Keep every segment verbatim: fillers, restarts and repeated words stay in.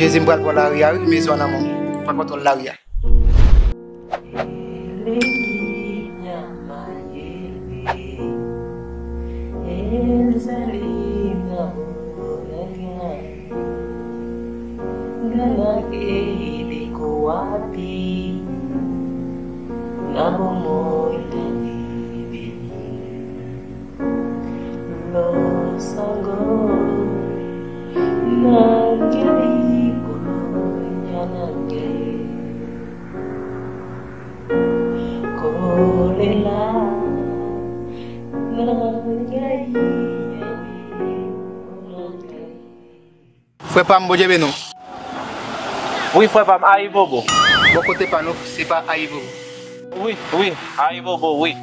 Jezi, m pral pran lari a wi, mezon nan men w. Pran kontwòl lari a. Frè pa m, Bondye beni w. Wi, frè pa m, Ayibobo. Bò kote pa nou, se pa Ayibobo. Wi, wi, Ayibobo, wi.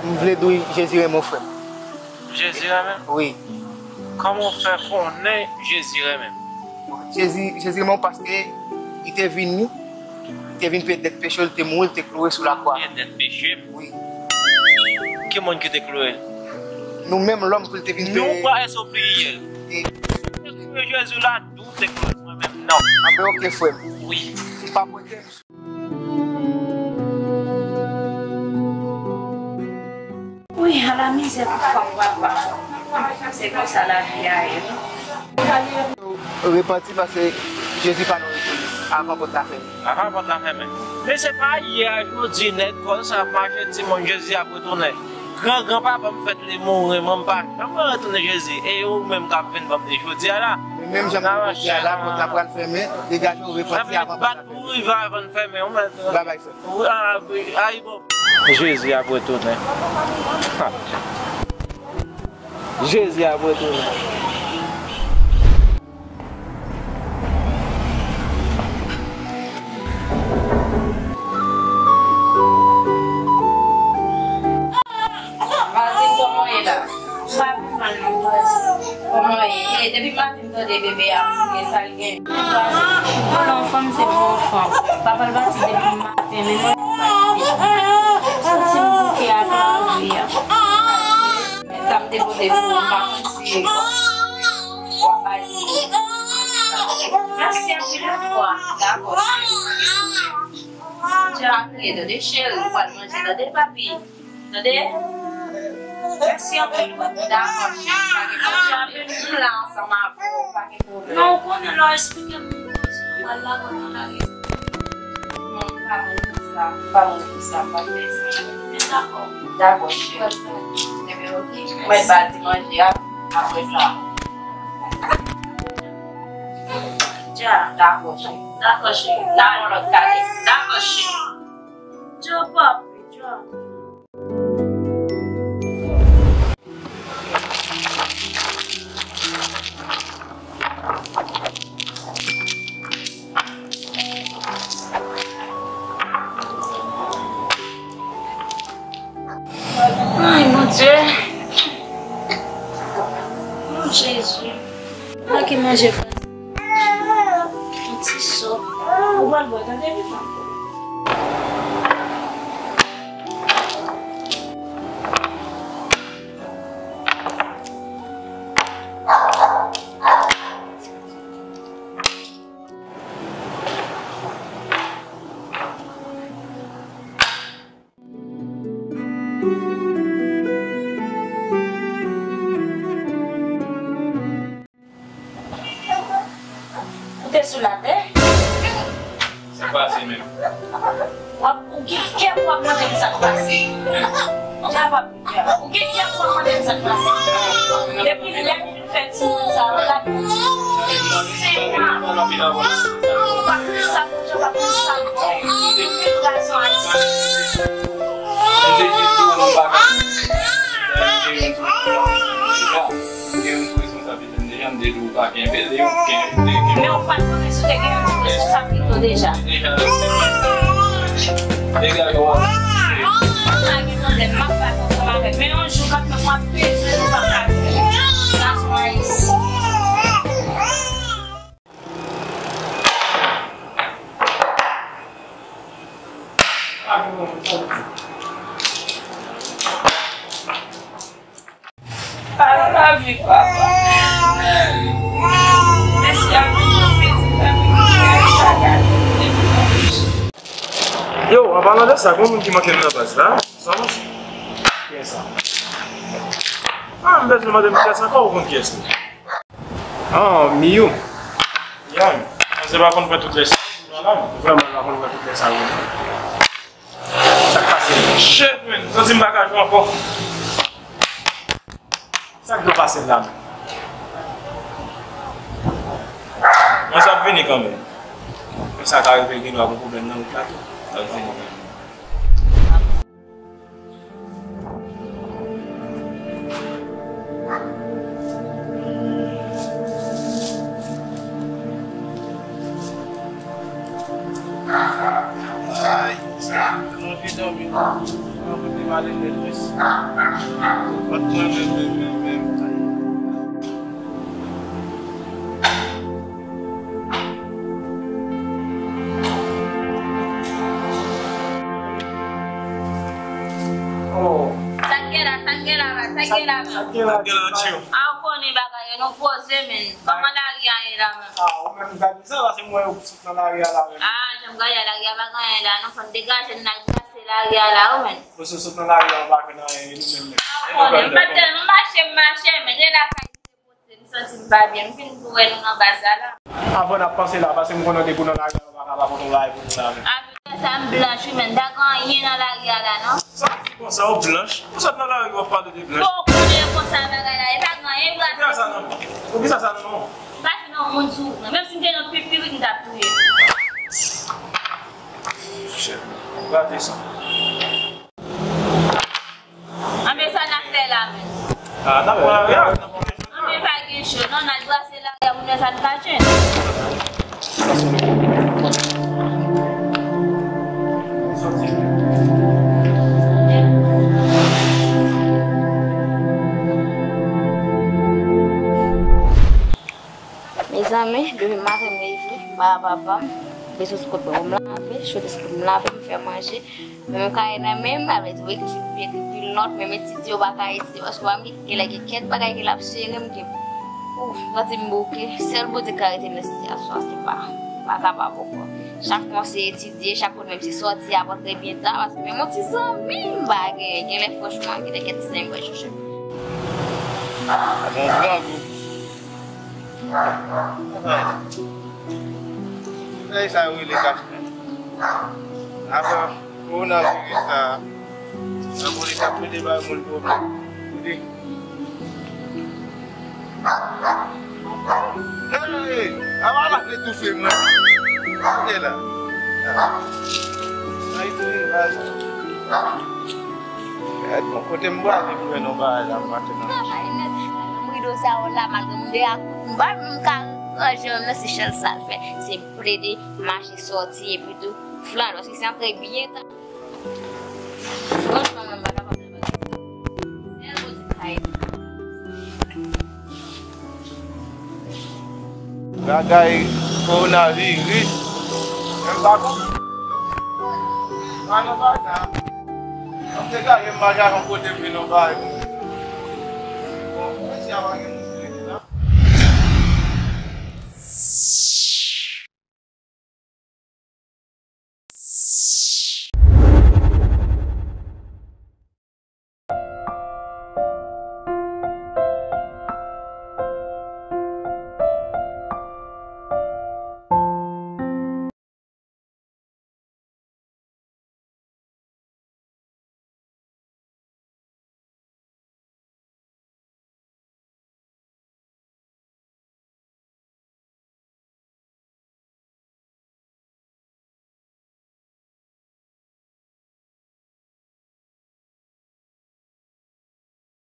M vle di w Jezi renmen w, frè m. Jezi renmen m? Wi. Kòman w fè konnen Jezi renmen m? Jezi, Jezi renmen w paske li te vini, li te vin peye dèt peche w, li te mouri, li te kloure sou lakwa. Peye dèt peche m? Wi. Ki moun ki te kloure l? Nou menm lòm pou l te vin peye. Nou pa èske w bliye l? Te kloure Jezi la, di w te kloure l, mwen menm non. Anben, oke, frè m. Wi. M pa prete m. Wi, ala mizè pou fanm, papa. Se konsa lavi a ye. Repanti paske Jezi pa nan retounen avan pòt la fèmen. Avan pòt la fèmen. Men se pa yè a jodi nèg kòm sa ap mache timoun Jezi ap retounen. Gran gran papa m fèt li mouri, mwen m pa janm retounen Jezi. E ou menm k ap vin ban m li jodi a la. Men menm jan m di jodi a la, pòt la pral fèmen, degaje w repanti avan pòt la fèmen. Pou rive avan l fèmen, ou mèt. Babay, frè. Wi, a, wi, ayibobo. Jezi ap retounen. Ha. Jezi ap retounen. Martine, kòman w ye la? M pa pi mal non, Martine. Kòman w ye? E, depi maten m tande bebe a kriye, sa l gen? Yon anfan, se bon anfan. Papa l pati depi maten, men mwen pa kite. Santi m bouke ak lavi a. Men sa m te pote pou ou, m pa konn si w ap bay li. Mèsi anpil, dakò. Dakò, cheri. Bondye ap priye, tande, cheri, ou pral manje, tande, papi. Tande? Mèsi anpil, wi. Dakò, cheri, pa gen pwoblèm. Bondye ap beni w. M la ansanm avè w, pa gen pwoblèm. Non, ou konnen lè w esplike m, m pral la, mwen pa gen. Non, m pa moun pou sa, m pa moun pou sa, m pa fè sa. Men dakò. Dakò, cheri. Ebyen, oke. Mwen ba ti manje a, apre sa. Dja. Dakò, cheri. Dakò, cheri. Nan yon lòt kale. Dakò, cheri. Dja, papi, dja. Ay, Bondye. O Jezi. Sa ki manje fwa? Yon ti sòp. Ou pral bwè, tande, pitit. Ou te sou latè? Sa k pase menm? W ap, ou gen kè pou w ap mande m sa k pase? Dja pap, dja pap. Ou gen kè pou w ap mande m sa k pase? Depi lè m fin fè timoun sa yo, gade. Senyè. Ou pa konn sa Bondye, ou pa konn sa Bondye. Gason ayisyen. M te di tou, nou pa ka. M te di tou, nou pa ka. M te di tou, nou pa ka. Men ou pa t konnen si w te gen yon ti responsablite w deja. Deja. Degaje w. Pa gen pwoblèm, m ap bat ansanm avèk. Men yon jou, kanmenm, w ap bezwen nou pa pale. Gason ayisyen. Pale lavi, papa. Mèsi anpil, pitit, anpil. An palan de sa, gen moun ki manke m nan baz la. Sa non. Kiyès sa? Ah, m bezwen mande m kiyès ankò, ou konn kiyès li. Ah, Miyou. Yan, se pa konn pran tout lè sa. Vrèman, pa konn pran tout lè sa, wi. Sa k pase? Shit, man. Santi m pa ka jwe ankò. Sa k dwe pase la menm? Mwen sa ap vini kanmenm. Mwen sa ka rive gen dwa gon pwoblèm nan wout la tou. Sa ap vini kanmenm. Ay, sa. Mwen anvi dòmi. Mwen anvi ale lè lwès. Fòk mwen menm, menm, menm, menm. Oh. Sa k gen la, sa k gen la, sa k gen la, sa k gen la, tchou. A, ou konnen bagay yo, nou poze, men. Kòman lari a ye la menm? Ah, ou menm gade sa, paske mwen yo sot nan lari a la menm. Ah, jan m gade a, lari a pa gen anyen la, non, fò n degaje n al brase lari a la, wi, men. Ou sot, sot nan lari a, ou pa jwenn anyen, e nou menm menm. Ah, ou konnen, m pa t tèlman mache, m mache, men lè lakay. M santi m pa byen, m fin pou wè nou nan baz la la. Avan n ap panse la, paske m konnen depi w nan lari a, ou pa ka pa pote yon bagay pou nou la menm. A, sa m blanch wi, men m pa gen anyen nan lari a la non. Sa w di konsa, ou blanch? Ou sot nan lari, w ap pale de blanch? Bon, ou konnen konsa bagay la, e pa gen anyen, brase. Poukisa sa non? Poukisa sa non? Brase nan moun sou ou, menm si m te nan pi pirik, m t ap touye. Shit, gade sa. Anben sa n ap fè la menm? Ah, n ap pran lari a. Anben pa gen cho non, n al brase lari a pou n wè sa n ka jwenn. Mezanmi, depi maten m leve, m pa wè papa m. Bezwen sou kont mwen pou m lave, chote sou kont m lave, m fè manje. Men m kay nan men m, avè di, wi, ki fi byen ki pil nòt, men m etidye, ou pa ka etidye, paske w pa m gen lè gen kèk bagay ki l ap sere m, ke, ou, santi m bouke. Sèl Bondye ka rete nan sitiyasyon an, se pa, pa kapab ankò. Chak mwa se etidye, chak kote menm se sòti, ap rantre byen ta, paske menm yon ti zanmi m pa genyen, gen lè franchman, gen de kèk ti zanmi m pral chèche. Bon, grangou. Bagay sa yo rele kach menm. Afè kowonaviris sa a, lapolis ap plede bay moun pwoblèm. Kote? Hey! Apa la vle toufe mwen. Kote la? Ayiti, bagay. Gad, bon, kote m prale pou fè non bagay la maten nan. Nan rido sa yo la, malgre m de akout, m pa menm ka ranje menm nan se chèl sa l fè. Se plede mache sòti epi tou flann, paske se antre byen ta. Franchman, mwen m pa kapab nan bagay sa. Sèl Bondye k ka ede. Bagay kowonaviris. Menm pa konprann. Pa nan bagay. Mwen te gade m pa gade yon kote m vin yon bagay. Bon, mwen si a pa gen moun.